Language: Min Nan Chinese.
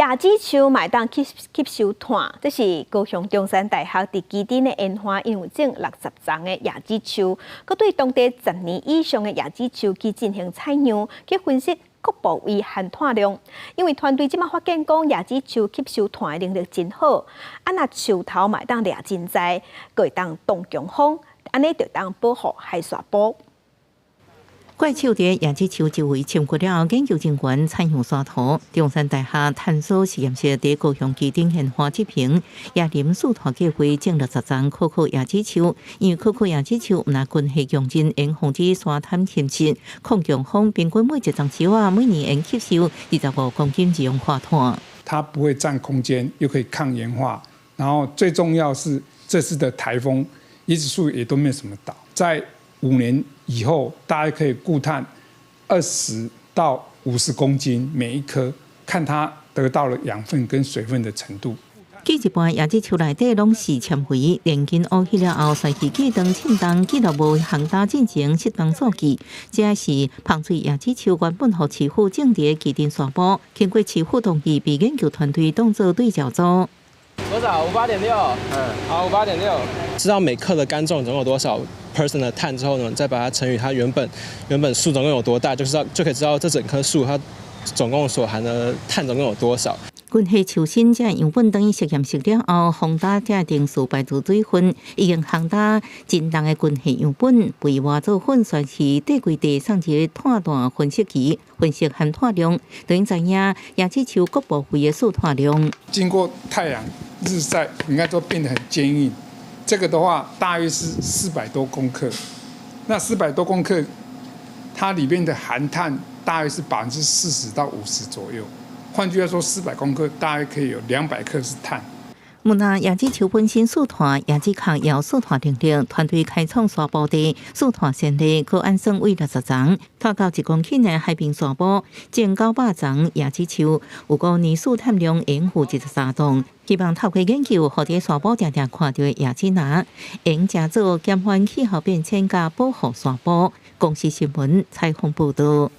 椰子樹嘛會當吸吸收碳，這是高雄中山大學佇旗津的研發，𪜶有種60叢的椰子樹，閣對當地10年以上的椰子樹去進行採樣，去分析各部位含碳量。因為團隊這馬發現講，椰子樹吸收碳的能力真好，啊若樹頭嘛會當掠真濟，閣會當擋強風，按呢就當保護海沙埔。怪手佇椰子樹周圍穿過了後，研究人員採樣沙土。中山大學碳所實驗室佇高雄旗津研發執行椰林樹碳計劃，種60叢可可椰子樹。因為可可椰子樹毋但根系強韌，會防止沙灘侵蝕，抗強風，平均每一叢樹仔每年會吸收25公斤二氧化碳。它不會佔空間，又可以抗鹽化，然後最重要是這次的颱風，椰子樹也都沒有什麼倒。在5年以後，大概可以固碳20到50公斤每一棵，看它得到了養分跟水分的程度。據一般椰子樹內底攏是纖維，連根挖起了後，旋去機當稱重，記錄無烘焦進前釋放數據。這是芳穗椰子樹原本予市府種佇旗津沙埔，經過市府同意，被研究團隊當做對照組。多少？58.6。嗯，好，五八點六。知道每克的乾重總共有多少 percent 的碳之後呢，再把它乘以它原本樹總共有多大，就知道就可以知道這整棵樹它總共所含的碳總共有多少。根據樹身這樣本轉去實驗室了後，放大這定數排除水分，已經烘焦真重的根系樣本，被磨做粉，旋去綴規地送入碳氮分析儀分析含碳量，等於知影椰子樹各部位的輸碳量。經過太陽日曬，應該都變得很堅硬。這個的話，大約是400多公克。那400多公克，它裡面的含碳大約是40%到50%左右。換句話說，400公克大約可以有200克是碳。毋但椰子樹本身輸碳，椰子殼也有輸碳能力。團隊開創沙埔地輸碳先例，閣按算為60叢，拖到1公頃的海濱沙埔，種900叢椰子樹，有五年輸碳量會負23噸。希望透過研究，予佇沙埔定定看著的椰子林，會誠做減緩氣候變遷佮保護沙埔。公視新聞採訪報導。